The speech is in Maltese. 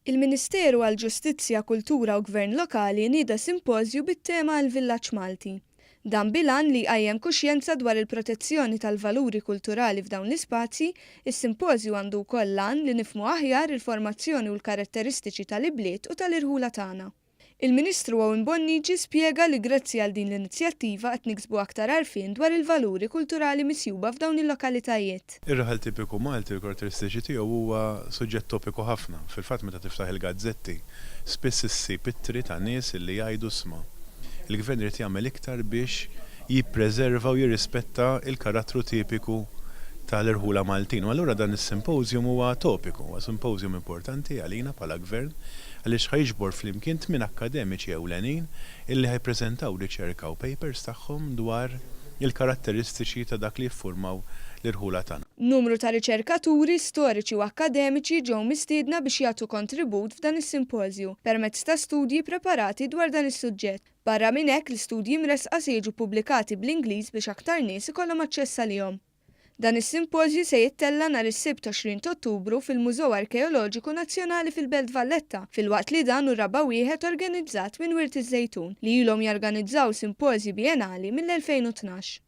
Il-Ministeru għall-Ġustizzja, Kultura u Gvern Lokali nieda simpożju bit-tema Il-Villaġġ Malti. Dan bil-għan li jqajjem kuxjenza dwar il-protezzjoni tal-valuri kulturali f'dawn l-ispazji, is-simpożju għandu wkoll l-għan li nifhmu aħjar il-formazzjoni u l-karatteristiċi tal-ibliet u tal-irħula tagħna. Il-Ministru Owen Bonnici spjega li grazzi għal din l-inizjattiva qed niksbu aktar għarfien dwar il-valuri kulturali misjuba f'dawn il-lokalitajiet. Ir-raħal tipiku Malti u l-karatteristiċi tiegħu huwa suġġett topiku ħafna. Fil-fatt meta tiftaħ il-gazzetti spiss issib ittri ta' nies li jgħidu isma' il-Gvern irid jagħmel iktar biex jippreserva u jirrispetta l-karattru tipiku tal-irħula Maltin. U allura dan is-symposium huwa topiku, huwa symposium importanti għalina bħala Gvern għaliex ħa jiġbor flimkien tmien akkademiċi ewlenin illi ħa jippreżentaw riċerka u papers tagħhom dwar il-karatteristiċi ta' dak li jiffurmaw l-irħula tagħna. Numru ta' riċerkaturi, storiċi u akkademiċi ġew mistiedna biex jagħtu kontribut f'dan is-simpożju permezz ta' studji preparati dwar dan is-suġġett. Barra minn hekk, l-istudji mressqa se jiġu ppubblikati bl-Ingliż biex aktar nies ikollhom aċċess għalihom. Dan is-simpożju se jittella' nhar is-Sibt 20 t'Ottubru fil-Mużew Arkeoloġiku Nazzjonali fil-Belt Valletta, filwaqt li dan hu r-raba' wieħed organizzat minn Wirt iż-Żejtun, li ilhom jorganizzaw simpożji bienali mill-2012.